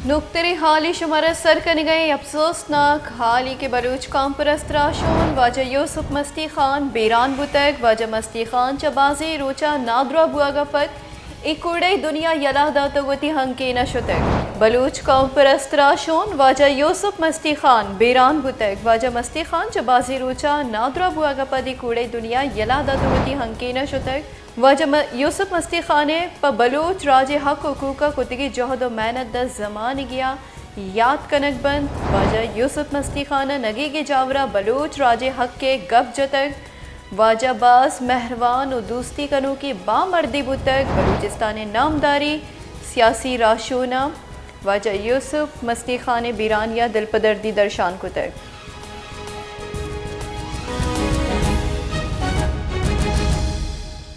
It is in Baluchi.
نوکتریں حالی شمارا سر کنگا ایں، افسوسناک حالی کہ بلوچ قوم پرست راہشون واجہ یوسف مستی خان بیران بوتگ۔ واجہ مستی خان چہ بازیں روچا نادراہ بوہگا پد اے کوڑئے دنیا یلہ داتگ، وتی ہنکینا شتگ۔ بلوچ قوم پرست راہشون واجہ یوسف مستی خان بیران بوتگ۔ واجہ مستی خان چہ بازیں روچا نادراہ بوہگا پد اے کوڑئے دنیا یلہ داتگ، وتی ہنکینا شتگ۔ واجہ م-، یوسف مستی خان ء پہ بلوچ راج ء حق حقوق ء کتگی جہد و محنت دہ زمانگیا یات کنگ بنت۔ واجہ یوسف مستی خان ء نگیگے جاورا بلوچ راج ء حق ء گپ جتگ۔ واجہ باز مہروان و دوستی کنوکی بامردی بوتگ۔ بلوچستان ء نامداری سیاسی راہشونا واجہ یوسف مستی خان ء بیرانیا دلپدردی درشان کتگ۔